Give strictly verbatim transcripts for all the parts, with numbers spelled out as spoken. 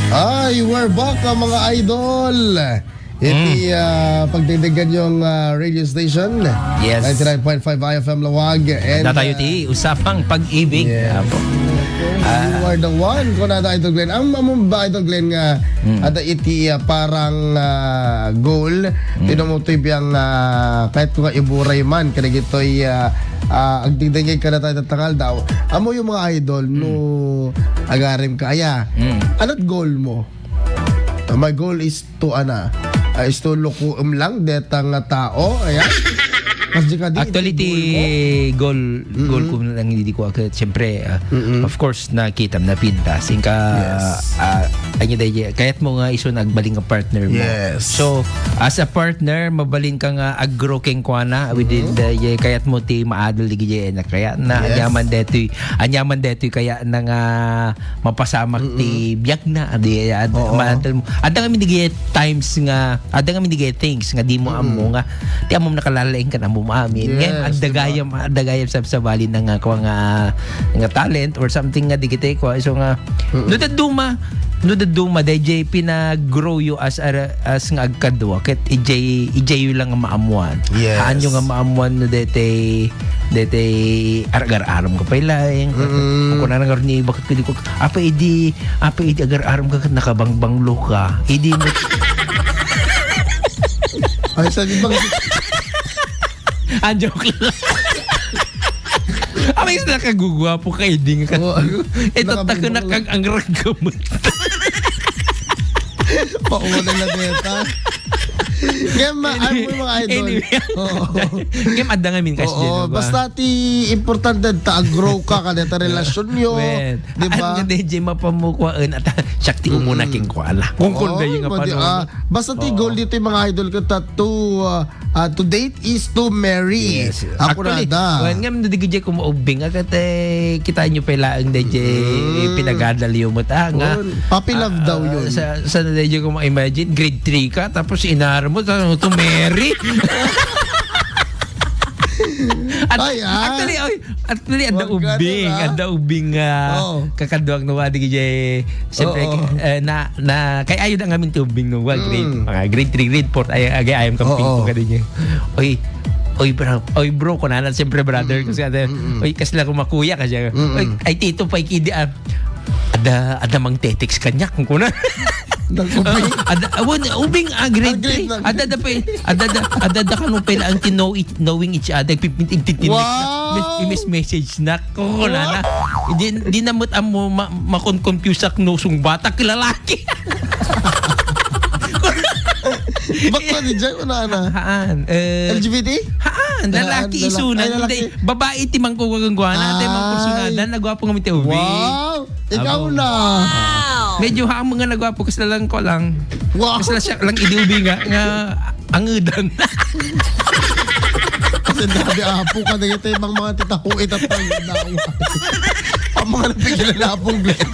Ay, we're back, ah, mga idol. Iti, ah, pagdingdingan yung, ah, radio station. Yes. Ninety-nine point five I F M Lawag. And, Adda tayo ah, ti usapang pag-ibig. Yes. Apo. You are the one, kunada, Idol Glenn. Am-, ammom ba, Idol Glenn, nga Mm. adda iti, ah, parang, ah, goal? Mm. Ti no ti biang, ah, kahit nga iburay man, kadagitoy, ah, ah, agdingdingig kada tayo tatangal daw. Amo yung mga idol, no, Mm. agarim ka, aya. Mm. Anat goal mo? Ah, my goal is to, ana, ah, is to lukuem lang, deta nga tao, ayan. Kas di ka di, Actually, iti ti goal mo? goal, goal Mm-mm. ko lang, hindi ko agad, siyempre, ah, Mm-mm. of course, nakitam na pintas. Inka, Yes. ah, anya da, kayat mo nga isu na agbalin nga partner mo. Yes. So, as a partner, mabalin ka nga ag-grow kenkuana within Mm-hmm. the, kayat mo ti maadal di gidi, eh, na kaya na, Yes. anyaman detoy, anyaman detoy kaya na nga mapasamak Mm-mm. ti biag na, adi, ad-, Oo. maadal mo. Adda kami di gidi times nga, adda kami di gidi things nga di mo Mm-mm. ammo nga, ti ammom nakalalaing kan ammo maamin. Yes, Ngayon, adda diba? gayam, adda gayam sabsabali na nga, kua nga, nga talent or something nga di kita, kua, so nga, Mm-mm. no, dadduma, no, dadduma, D J, pinag-grow you as a, as nga agkadua, ket ijay, ijay yu lang nga maamuan. Yes. Haan yu nga maamuan no detay, detay agar-aram ka pay laeng. Mm. Kung kunana nga rin, bakit ko di ko, apa idi, apa idi agar-aram ka, nakabangbanglo ka. Idi mo Ay, sabi bang Ah, joke lang. Amay sa nakagugwapo ka, hindi nga Oo, ano? Eh, tatak na Nakabubong lang. kag ang raggamot. Pauna na beta. Kaya ma-, ano mo, mga idol? Anyway. Oo. Kaya adda nga min, Oo, Kasjeno, ba? basta ti importante ta ag-grow ka, kada ta relasyon nyo. Well, Di ba? Ang nga D J mapamukuan at siya ti umuna Mm. king kuala. Kung kun Oo, gayo nga pwede, pano. ah, basta ti Oo. goal dito yung mga idol ka, tattoo, ah, ah, to date is to marry. Yes. Ako Actually, na da. Well, nga, di gid ko maubing, ah, kate, kita nyo pala ang D J Mm. pinagadal yung mata, nga, Well, puppy love ah, daw ah, yun. Sa, sa D J ko ma-imagine, grade three ka, tapos inaro mo, sa, to marry. At, Ay, ah. actually, oy, Actually, adda Wag ka ubing, dun, ah. adda ubing nga Oo. kakaduak no, adi kay, siyempre, Oo. eh, na, na, kay ayo da ngamin ti ubing no, wag grade, Mm. mga grade three, grade four, ay, agay, ayam kang Oo. pingko ka din niya. Oy, oy, bro, oy, bro, kunana, siyempre, brother, Mm. kasi ate, Mm-mm. oy, kasla ko makuya ka siya. Mm-mm. Oy, ay, tito, pa ikidi, ah. Ada, ada mang tetext kanya, kung kuna. Nagkupi. Ah, ada, awan, ubing, ah, grade Ah, grade three. na. Ada, ada pa, ada, ada, ada, ada kanu pala ang ti-, know each, knowing each other. Pipintintin Wow! Mes-, message na. Kung kuna na. Wow! Di, di na mo't amo ma-, makon-confuse ak no sungbatak lalaki. Bakla ni Jai, una na. Haan, eh, L G B T? Haan, Haan, lalaki lala-, isu na. ay, lalaki. Hindi, babae ti mangkukuha ng guana, ti Ay. mangkursunada, nagwapo nga miti ubing. Wow! Ikaw Abo. na. Wow! Medyo haam nga nagwapo, kasla lang ko lang. Wow! Kasla siya lang idi ubing nga, nga angedan. Kasi dati apo ka na ito, ibang mga titahuit at tangdawa. Ang mga napigilan na apong Glenn.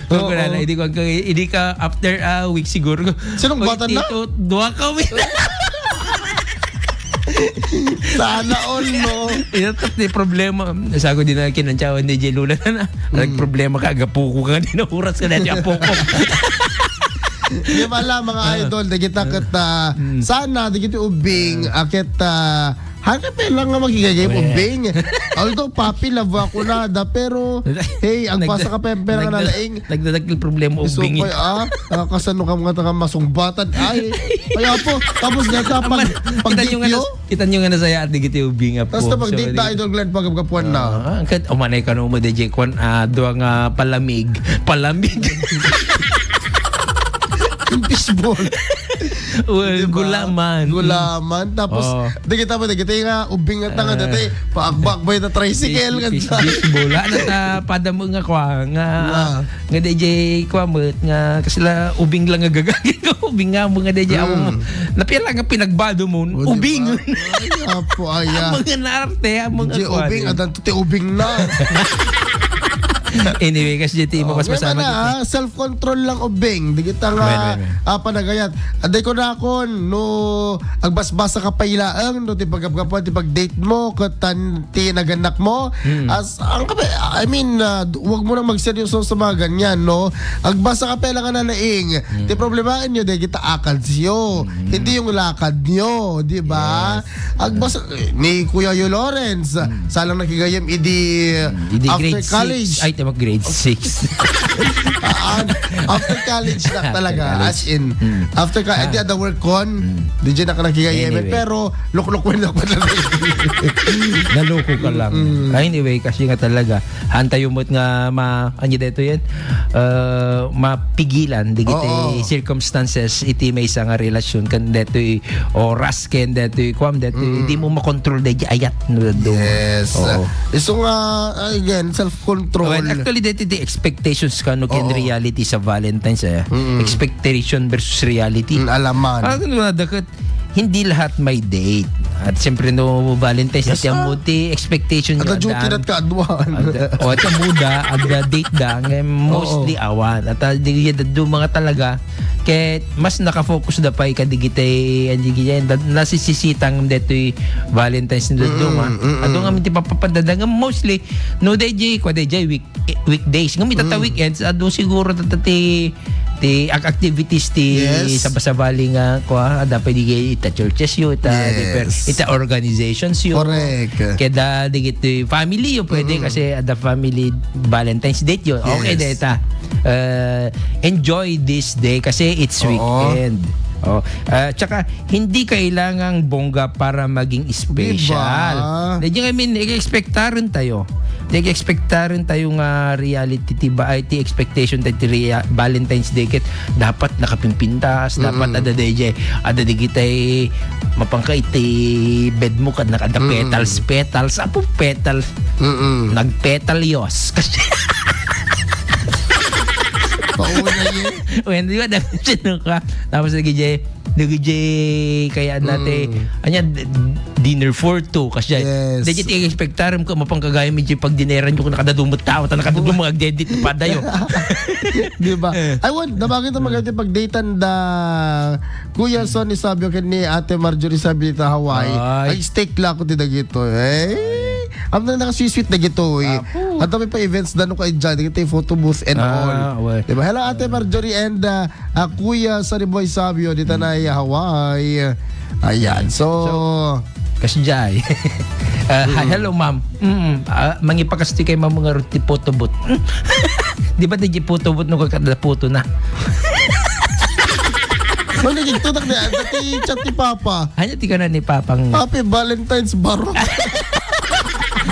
Oh, Oo. wala na, hindi ko ang, hindi ka after a week siguro. Sinong Oy, bata na? tito, duha kami. Sana all, no? Ito, tat-, ni problema. Sa ako din na kinantsawan ni J Lula na na. Mm. Nagproblema ka, agapuko ka, di na oras ka na, di apoko. Di ba lang, mga Ah. idol, dagita ket, ah, Mm. sana, dagiti ubing, Ah. ah, ket, ah, hanggat pa lang nga magigagay Weh. ubing. Although, papi, love ako na, da, pero, hey, ang Nagda-, pasa ka, pera, pera nga nagda-, nalaing. nagdadagdag problema Gusto ubing. ko, ah, ah, kasano ka mga taga masungbatan? Ay, ay, apo, tapos nga ta, Ang pag, man-, pag kita nyo nga dipyo? nas-, kita nyo nga nasaya at digiti ubing, apo. Basta pag So, date na, di- Idol Glenn, pagkapkapuan na. Ah, kat-, umanay ka nung mo, D J, kwan, ah, duwa nga palamig. Palamig. Yung fishball. Well, Di ba? gulaman. Gulaman. Tapos, Oo. di kita mo, di kita nga, ubing nga tanga, Eh. dati, paakbak ba yung tricycle, Fish, fish, ganyan. fishball. Ano ta, pada mo nga, kwa, nga, Nga. nga D J, kwa mo, nga, kasi la, ubing lang nga gagawin ko, ubing nga mo nga D J, Mm. awang mo. Napila nga pinagbado mo, O, di ubing. ba? Ay, apo, aya. Ang mga naarte, ang mga D J kwan, ubing, eh. adan to ti ubing na. Anyway, kasi dito yung Oh, mapas may masama mana, dito. Ah, self-control lang, ubing. Di kita nga, Wen, wen, wen. Ah, panagayat. Aday ko na akon, no, agbasbasa ka pay laeng, no, ti pagkapkapan, ti pag-date mo, katan, ti naganak mo. Hmm. As, ang kape, I mean, ah, d-, wag mo nang magseryoso sa mga ganyan, no? Agbasa ka pay lang nga nalaing. Hmm. Ti problema nyo, di kita akad siyo. Hmm. Hindi yung lakad nyo, di ba? Yes. Agbasa, eh, ni Kuya Yo Lawrence, Hmm. salang nakigayam, idi, Hmm. Idi after grade six. College. Ay, tama, grade six. Ah, after college na After talaga, college. As in, Hmm. after ka, Ah. edi ada work kon, Hmm. di dyan ako nakigayam. Anyway. Pero, lukluk mo na pala. Naloko ka lang. Mm. Ah, anyway, kasi nga talaga, antayo mo't nga ma-, ano dito yan? Uh, mapigilan, di kita Oo. Circumstances, iti may isa nga relasyon, kan deto'y oras, kan deto'y kuam, deto'y Mm. di mo makontrol, di ayat, no, do. Yes. Oo. Isu nga, again, self-control. Well, actually, dito, di expectations ka, no, ken Oo. reality sa Valentine's, eh. Mm. Expectation versus reality. Mm, alaman. Ano nga, dakat, hindi lahat may date. At siyempre, no, Valentine's Yes, Day, ah. Ti expectation Ada nyo, duty adan. Nat kaaduan. Ada, o, iti muda, ada date da, nga mostly Oo. awan. At, ah, di, di, di, mga talaga, kaya mas nakafocus da pa ikadigitay, ah, di, di, da, nasisisitang deto'y Valentine's ni Dodong, Mm, ah. mm, Adu mm. nga, ti papapadada nga mostly, no, D J, kwa D J, week-, weekdays. Ngem ita ta Mm. weekends, adu siguro ta, ta ti, ti ac-, activities ti Yes. sabasabali nga, kwa, ada pay di ita churches yo, ita, Yes. di per, ita organizations yo. Correct. Keda di iti family yo, pwede Mm. kasi ada family Valentine's date yo. Okay, Yes. deta. Uh, enjoy this day kasi it's Oo. weekend. Oh, ah, tsaka, hindi kailangang bongga para maging special. Diba? Di, I mean, i-expectaran tayo. Di, i-expectaran tayo nga reality, ti ba, ay, ti expectation tayo, ti rea-, Valentine's Day, ket dapat nakapimpintas, dapat Mm. ada, D J, ada digitay, mapangka iti bed mo, kad nakada Mm. petals, petals, apo petals. Mm-mm. Nagpetalyos. Kasi Pauna yun. When, di ba, dapat sino ka? Tapos lagi, Jay, Nagijay kaya natin, Mm. anya, d-, dinner for two, kasi Yes. dagiti expectaram ko, mapangkagayam iti pagdineran ko, nakadadumot tao, ta nakadadumot mga agdedit padayo. Di ba? Eh. Ay, wan, nabagay ito maganda pagdatan da Kuya Sonny Sabio ken ni Ate Marjorie Sabio ta Hawaii. Ay. Ay, steak la ako ti dagito. Eh, ang nakasweet-sweet dagito, eh. Apo. At may pa events da no kay John, dagito yung photo booth and Ah, all. Well. Di ba? Hello, Ate Marjorie and, uh, Ah, Kuya Sonny Boy Sabio, di tanay, Hawaii. Ayan, so, So, Kasjay. Ah, hi, Mm. hello, ma'am. Mm, ah, mangipakastoy kay ma'am nga ruti photo booth. Di ba, di photo booth no, kakada photo na? Ano, nagigtutak na, dati chat ni Papa. Ano, ti ka na ni Papang? Happy Valentine's, Barok.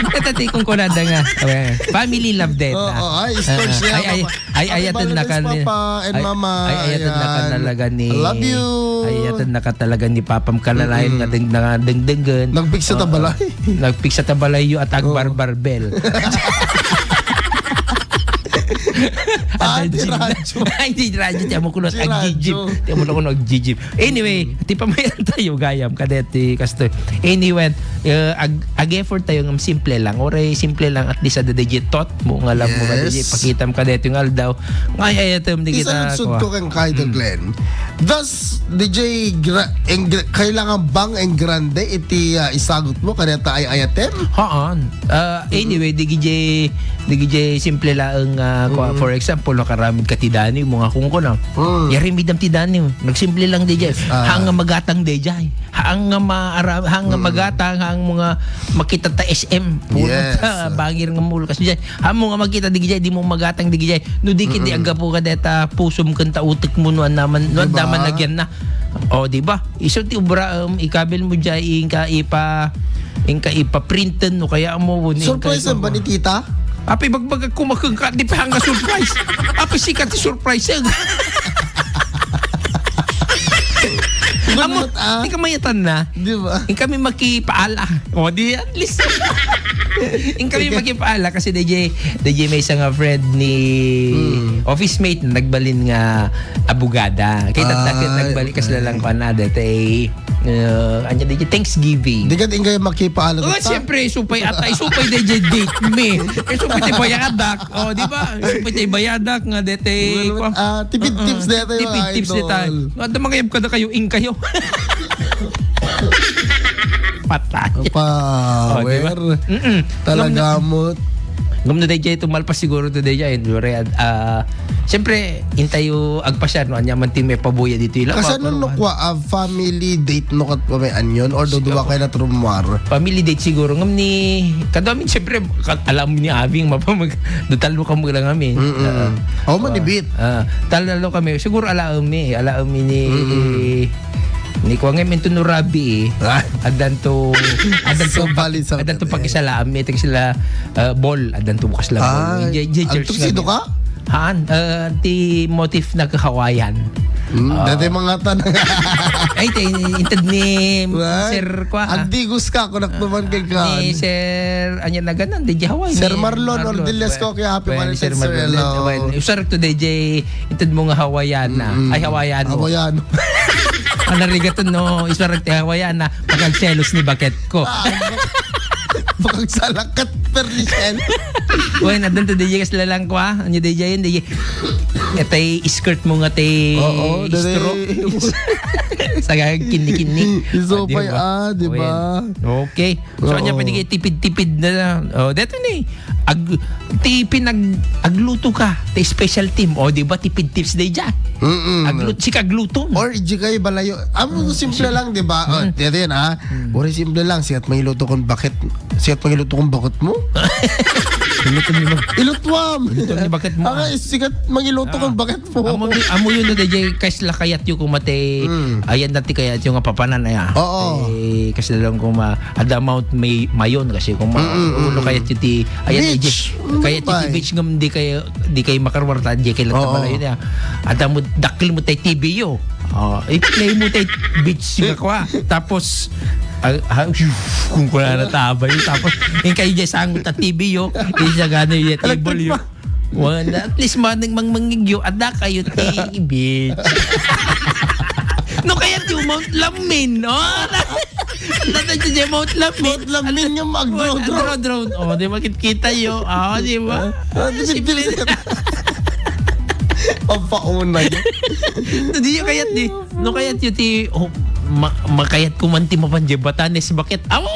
Ito, ti kung kunada nga. Okay. Family love date, Oo, ah. Ay, sports Ah, niya, ay, ay, Papa. Ay, Happy ayaten na Valentine's, kan-, Papa and ay, Mama. Ay, ayaten na kan Ayan. Talaga ni, I love you. Ay, ayaten na ka talaga ni Papam kalalayan Mm-mm. nga deng-, nga dengdenggen. Nagpiksa ta Oo. Balay. Nagpiksa ta balay yo at Oo. Agbarbar bell. Ah, Adal di jig na. Radyo. Ay, di radyo. Ti amo kuno Di agjijib. Radyo. Ti amo kuno agjijib. Anyway, Mm. ti pamayan tayo, gayam, kadeti, kastoy. Anyway, eh, ag-, ag-effort tayo nga simple lang. Oray simple lang, at least ada DJ thought mo, nga love mo, nga Yes. DJ pakitam ka dito yung aldaw. Nga ay, ay, atam di Isa kita, lunsod kuha. Ko kang Kaido Hmm. Glenn. Does DJ gra-, engr-, kailangan bang engrande iti, ah, isagot mo? Kaneta ay ayatem? Haan. Ah, Hmm. anyway, di DJ, di DJ simple laeng, ah, kuha, Hmm. for example, nakaramid ka ti Dani mo nga kung kuno. Hmm. Yari midam ti Dani mo. Nagsimple lang DJ. Yes, ah. Hanga magatang DJ. Haang nga maara-, haang nga Mm. magatang, haang mo nga makita ta S M. Puno Yes. ta, bangir nga mall. Kasi dyan, haang mo nga makita di gijay, di mo magatang di gijay. No di kiti Mm. agapu ka deta, pusom ken ta utek mo, no andaman, no Di ba? andaman nagyan na. O, di ba? Isu ti obra, um, ikabil mo dyan, inka ipa, inka ipa-printen, no kaya mo, inka Surprise ipa- ba ni tita? Api bagbag kumakeng ka, di pa hanga surprise. Api sikat ti surprise, eh. Amo, Gunot, ah. Di ka mayatan na. Di ba? Ing kami makipaala. O, di, at least. Ing kami Sige. makipaala kasi D J, D J may isa nga friend ni Hmm. office mate na nagbalin nga abogada. Kaya tatakit Ay, nagbalik kasi okay. lalang ko na dati. Uh, anya di Thanksgiving. Di ka, di kayo makipaalam. Oh, siyempre, isupay ata, isupay di date me. Isupay ti bayadak. Oh, di ba? Isupay ti bayadak nga dete. Well, ah, tipid tips dete, tipid tips dete. Nga, damang kayo, kada kayo, ing kayo. Patay. Pa, oh, di ba? Wer. Mm-mm. Talaga mo. Ngem no dayjay tumalpas siguro to dayjay, Lore, ah, siyempre, intayo agpasiar, no? Anya man ti may pabuya dito, ila. Kasano no, kwa, ah, family date no kat pa may anyon or dudua kayo na trumuar? Family date siguro. Ngem ni, kadamin, siyempre, kat-, alam ni Abing, mapamag-, dutalo ka mo lang amin. Mm-mm. Ah, oh, manibit. Ah, talalo kami. Siguro alaem mi, alaem mi ni, mm-mm, ni Kuang Emin to no Rabi, eh. Ah. Addan to, addan to, so, bali sa addan to, eh, pakisalaam, eh, ti sila, ah, ball, addan to bukas lang. Ah, di, di, ang church tuxedo nga ka? Haan, ah, ti motif na Hawaiian. Hmm, ah, dati mga tanang. Ay, ti, inted ni Sir Kwa, ah. Agdigos ka, kunak naman kay Kan. Ni Sir, anya na ganan, di Hawaiian. Sir Marlon Ordillas ko, kaya happy Valentine's, Sir Marlon. Hello. Well, usar to D J, inted mo nga Hawaiian na. Mm-mm. Ay, Hawaiian. Hawaiian. Ang narigaton, no, iswarag ti Hawaiian na, pagkagselos ni baket ko. Ah, pagsalakkat, per ni Shell. Uy, nadun to, D J, kas lalang ko, ah. Ano, D J, yun, D J? Itay skirt mo nga, tay, oo, dali, straw. Sa kini-kini. Iso pa'y, ah, di ba? Uy, okay. So, anya pwede kayo tipid-tipid na lang. Oh, dito ni. Ag-, ti pinag-, agluto ka, ti specialty mo. O, di ba, tipid tips day dyan? Mm-mm. Aglut-, si kagluto. Or, di kayo balayo. Amo, simple lang, di ba? O, dito yun, ha? Or, simple lang. Sikat mangiluto kong bakit. Sikat mangiluto kong bakit mo? Iluto ni bak-, ilutuam. Iluto ni bakit mo, ah. Sikat mangiluto kong bakit mo. Amo, amo yun, no, D J, kais la kayat yung kumate. Mm. Ayan, dati kayat yung papanan, aya. Oo. Eh, kasi lang kuma, ada amount may mayon kasi kuma, mm, mm, ulo kaya ti, ayan, beach. Kaya ti beach ngam di kay, di kay makarwarta, di kay latabalayo niya. Ada mo, dakkel mo tay T V yo. Oh, i-play mo tay beach nga kwa. Tapos, ah, ah, kung kuna na tabay. Tapos, yung kayo dyan sa angot na T V yo, yung sa gano'n yung table yo. Wala. At least, manang mang mangigyo, ada kayo ti beach. No, kaya ti Mount Lamin, no? Ano na ti Mount Lamin? Mount Lamin nga mag-drone, drone. Drone, drone. Oh, di ba, kit-, kita yo. Ah, di ba? Ah, di, di, di. Ang paunay. No, di, kaya di. No, kayat yu ti, oh, ma-, makayat ko man ti mapan di Batanes, bakit? Amo!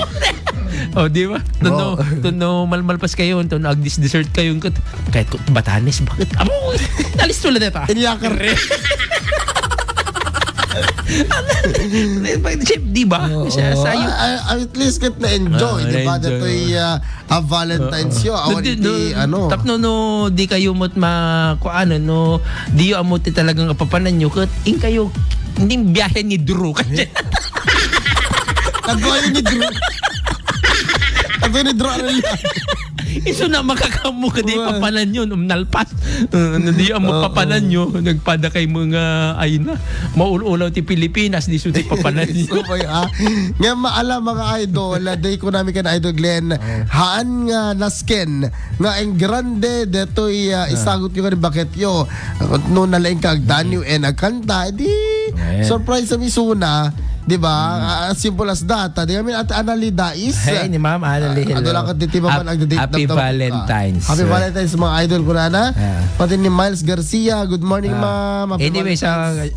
Oh, di ba? Tuno, tuno malmalpas kayo, tuno agdis-dessert kayo, kat-, kayat ko, Batanes, bakit? Amo! Alis to lang ito. Inyakar. Di ba? Oo. Siya, sayo. Ah, ah, at least, kat na-enjoy, di ba? Dato'y, ah, a Valentine's yo, awan iti, ano. Tapno no, di kayo mo't ma-, kuan, no, di yo amo ti talagang apapanan yo, ket in kayo, hindi biyahe ni Drew. Nagkuha ni Drew. Nagkuha ni Drew, ano lang. Isu na makakamu ka di papanan yun, um, nalpas. Uh, no, di amo papanan yo, nagpada kay mga, ay na, maul-ulaw ti Pilipinas, di su ti papanan yo. Isu pa, ah. Nga maala, mga idol, ah, day ko namin kan Idol Glenn. Haan nga nasken nga en grande detoy, ah, isagot yo kadi bakit yo. No nalaing ka agdanyo en agkanta, di surprise sa misuna, di ba? Ah, as simple as that. Ah, di kami at Anali Dais. Hey, ni Ma'am Anali, hello. Adu lang kat di ti Ma'am ang nagdidate. Happy Valentine's. Happy Valentine's, mga idol ko na. Pati ni Miles Garcia, good morning, Ma'am. Happy Valentine's. Anyway, so,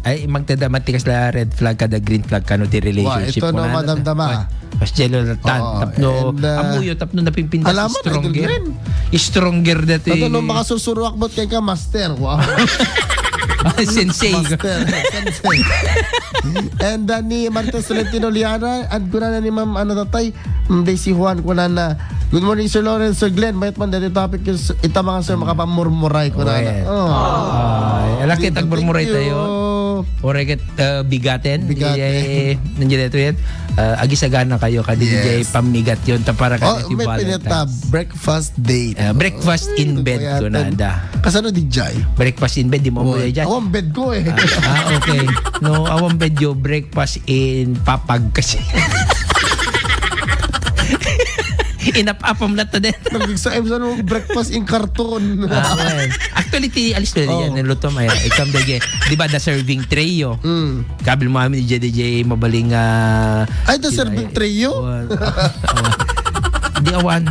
ay, magtada, matikas la red flag kada green flag kano ti relationship ko na. Madam Dama. Mas jello na tan. Oo, tapno, and, ah, amuyo, tapno napimpintas, alamat, stronger. Idol Glenn. Stronger dati. Tapno makasusuruak mo kay ka, master. Wow. Ah, sensei. Master. Sensei. And, ah, ni Martes Tolentino Liana, and kuna na ni Ma'am, ano, tatay, mm, Daisy Juan, kuna na, "Good morning, Sir Lawrence, Sir Glenn. Mayat man dati topic yung s-, ita mga sir, makapamurmuray," kuna na. Well. Oh. Ay, alakit, agmurmuray tayo. Thank you. Oray ket, uh, bigaten. Bigaten. Di, eh, nandiyan ito yan. Uh, agisagana kayo, kadi D J pamigat yun. Ta para kadi ti Valentine's. Breakfast date. Uh, breakfast in bed ko na da. Kasano, D J? Breakfast in bed, di mo amoy dyan? Awan bed ko eh. Ah, ah, okay. No, awan bed yo, breakfast in papag kasi. Inap-apam latta den. Nagsaem sa no breakfast in karton. Ah, well. Actually, ti alis na Oh. yan, luto maya. Ikam da di ba, the serving tray, yo? Mm. Kabil mo amin, di, di, mabaling, ah, Ay, the di ba, serving eh, tray, yo? awan. Awan. Di awan.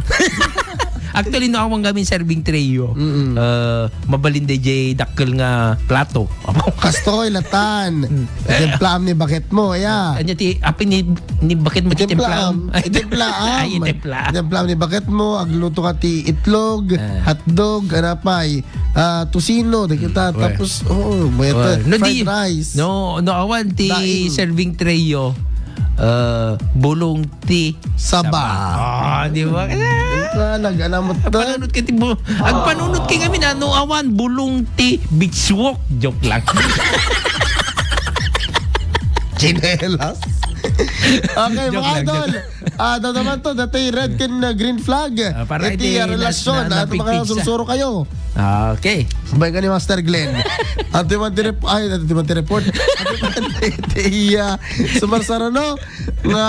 Actually, no, awan kami serving tray, yo. Mm-mm. Ah, mabalin da di dakkel nga plato. Kastoy, latan. Mm. Itimplaam ni baket mo, ya. Anya ti, apin ni, ni baket mo ti Itimplaam. timplaam? Itimplaam. Ay, itimplaam. Itimplaam ni baket mo, agluto ka ti itlog, Ah. hotdog, anapay, ah, tocino, di kita. Mm, well. Tapos, oo, may Well, ta-, no, fried di, rice. no, no, awan ti Daing. serving tray, yo. Ah, bulong ti Saba. Saba. Ah, di ba? Ikaw, nag-anamot doon. Agpanunot ka ti bu-, agpanunot ka ngamin, ano, awan, bulong ti beach walk. Joke lang. Chinelas. Okay, Joke mga lang, idol. joke. Ah, daw naman to, dati red ken, uh, green flag. Ah, para Iti, iti uh, nas-, relasyon, na-, at mga napigpigsa. Sursuro kayo. Ah, okay. Sabay ka ni Master Glenn. Ang timan ti rep-, ay, ang timan ti report. Ang timan ti, ti, uh, sumarsara, no? Nga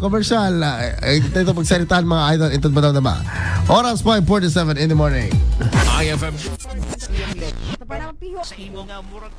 commercial. Ah, eh, ito pagsaritaan, mga idol. Ito ba daw na ba? Oras five forty-seven in the morning. I F M. Sa imo nga murag